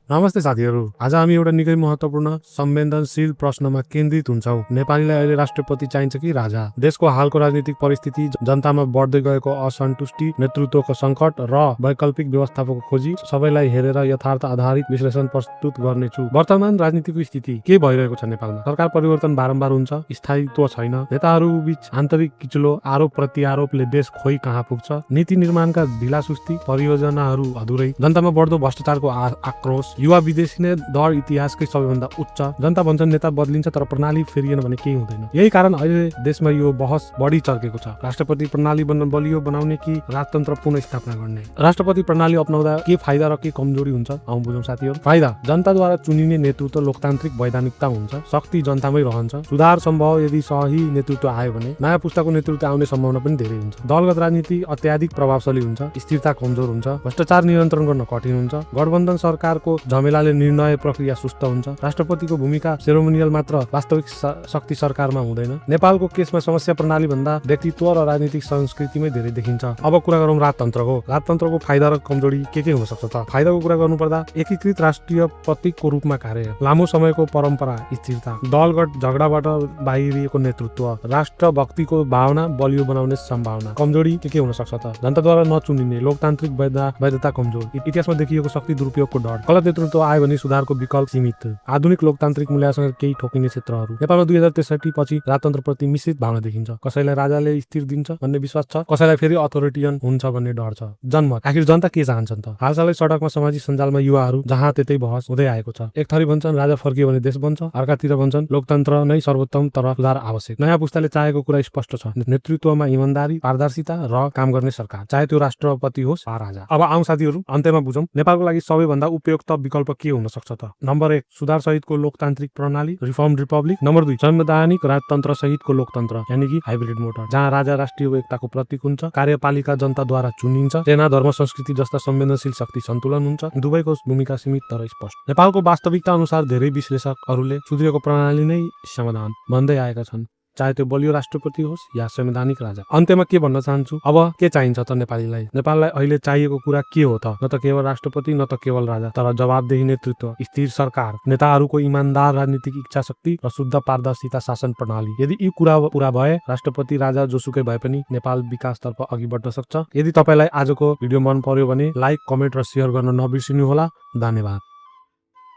नमस्ते साथीहरू, आज हामी एउटा निकै महत्त्वपूर्ण संवेदनशील प्रश्नमा केन्द्रित हुन्छौँ। नेपालीलाई अहिले राष्ट्रपति चाहिन्छ कि राजा? देशको हालको राजनीतिक परिस्थिति, जनतामा बढ्दै गएको असन्तुष्टि, नेतृत्वको सङ्कट र वैकल्पिक व्यवस्थापनको खोजी सबैलाई हेरेर यथार्थ आधारित विश्लेषण प्रस्तुत गर्नेछु। वर्तमान राजनीतिको स्थिति के भइरहेको छ नेपालमा? सरकार परिवर्तन बारम्बार हुन्छ, स्थायित्व छैन, नेताहरू बीच आन्तरिक किचलो, आरोप प्रत्यारोपले देश खोइ कहाँ पुग्छ, नीति निर्माणका ढिलासुस्ती, परियोजनाहरू अधुरै, जनतामा बढ्दो भ्रष्टाचारको आक्रोश, युवा विदेशी दर इतिहासकै सबैभन्दा उच्च, जनता भन्छन् नेता बदलिन्छ तर प्रणाली फेरिएन भने केही हुँदैन। यही कारण अहिले देशमा यो बहस बढी चर्केको छ। राष्ट्रपति प्रणाली बलियो बनाउने कि राजतन्त्र पुनर्स्थापना गर्ने? राष्ट्रपति प्रणाली अपनाउँदा के फाइदा र के कमजोरी हुन्छ? आउँ बुझौँ साथीहरू। फाइदा: जनताद्वारा चुनिने नेतृत्व लोकतान्त्रिक वैधानिकता हुन्छ, शक्ति जनतामै रहन्छ, सुधार सम्भव यदि सही नेतृत्व आयो भने, नयाँ पुस्ताको नेतृत्व आउने सम्भावना पनि धेरै हुन्छ। दलगत राजनीति अत्याधिक प्रभावशाली हुन्छ, स्थिरता कमजोर हुन्छ, भ्रष्टाचार नियन्त्रण गर्न कठिन हुन्छ, गठबन्धन सरकारको झमेलाले निर्णय प्रक्रिया सुस्त हुन्छ, राष्ट्रपतिको भूमिका सेरोमोनियल मात्र, वास्तविक शक्ति सरकारमा हुँदैन। नेपालको केसमा समस्या प्रणाली भन्दा व्यक्तित्व र राजनीतिक संस्कृतिमै धेरै देखिन्छ। अब कुरा गरौँ राजतन्त्रको। राजतन्त्रको फाइदा र कमजोरी के हुन सक्छ त? फाइदाको कुरा गर्नुपर्दा एकीकृत राष्ट्रिय प्रतीकको रूपमा कार्य, लामो समयको परम्परा, स्थिरता, दलगत झगडाबाट बाहिरिएको नेतृत्व, राष्ट्रभक्तिको भावना बलियो बनाउने सम्भावना। कमजोरी के हुन सक्छ त? जनताद्वारा नचुनिने, लोकतान्त्रिक वैधता कमजोर, इतिहासमा देखिएको शक्ति दुरुपयोगको डर, गलत नेतृत्व आयो भने सुधारको विकल्प सीमित, आधुनिक लोकतान्त्रिक मूल्यसँग केही ठोकिने क्षेत्रहरू। नेपालमा 2063 पछि राजतन्त्रप्रति मिश्रित भावना देखिन्छ। कसैलाई राजाले स्थिर दिन्छ भन्ने विश्वास छ, कसैलाई फेरि अथोरिटियन हुन्छ भन्ने डर छ। जनमत: आखिर जनता के चाहन्छन् त? हालसालै सडकमा, सामाजिक सञ्जालमा युवाहरू जहाँ त्यतै बहस हुँदै आएको छ। एक थरी भन्छन् राजा फर्कियो भने देश बन्छ, अर्कातिर भन्छन् लोकतन्त्र नै सर्वोत्तम तर सुधार आवश्यक। नयाँ पुस्ताले चाहेको कुरा स्पष्ट छ, नेतृत्वमा इमानदारी, पारदर्शिता र काम गर्ने सरकार, चाहे त्यो राष्ट्रपति होस् वा राजा। अब आउँ साथीहरू, अन्त्यमा बुझौँ नेपालको लागि सबैभन्दा उपयुक्त विकल्प के हुन सक्छ त? नम्बर 1, सुधार सहितको लोकतान्त्रिक प्रणाली, रिफर्म रिपब्लिक। नम्बर 2, संवैधानिक राजतन्त्र सहितको लोकतन्त्र, यानि कि हाइब्रिड मोडल, जहाँ राजा राष्ट्रिय एकताको प्रतीक हुन्छ, कार्यपालिका जनताद्वारा चुनिन्छ, सेना धर्म संस्कृति जस्ता संवेदनशील शक्ति सन्तुलन हुन्छ, दुवैको भूमिका सीमित तर स्पष्ट। नेपालको वास्तविकता अनुसार धेरै विश्लेषकहरूले सुध्रिएको प्रणाली नै समाधान भन्दै आएका छन्, चाहे त्यो बलियो राष्ट्रपति होस् या संवैधानिक राजा। अन्त्यमा के भन्न चाहन्छु, अब के चाहिन्छ त नेपालीलाई? नेपाललाई अहिले चाहिएको कुरा के हो त? न त केवल राष्ट्रपति, न त केवल राजा, तर जवाबदेही नेतृत्व, स्थिर सरकार, नेताहरूको इमानदार राजनीतिक इच्छा शक्ति र शुद्ध पारदर्शिता शासन प्रणाली। यदि यी कुरा पुरा भए, राष्ट्रपति राजा जोसुकै भए पनि नेपाल विकासतर्फ अघि बढ्न सक्छ। यदि तपाईलाई आजको भिडियो मन पर्यो भने लाइक, कमेन्ट र सेयर गर्न नबिर्सिनु होला। धन्यवाद।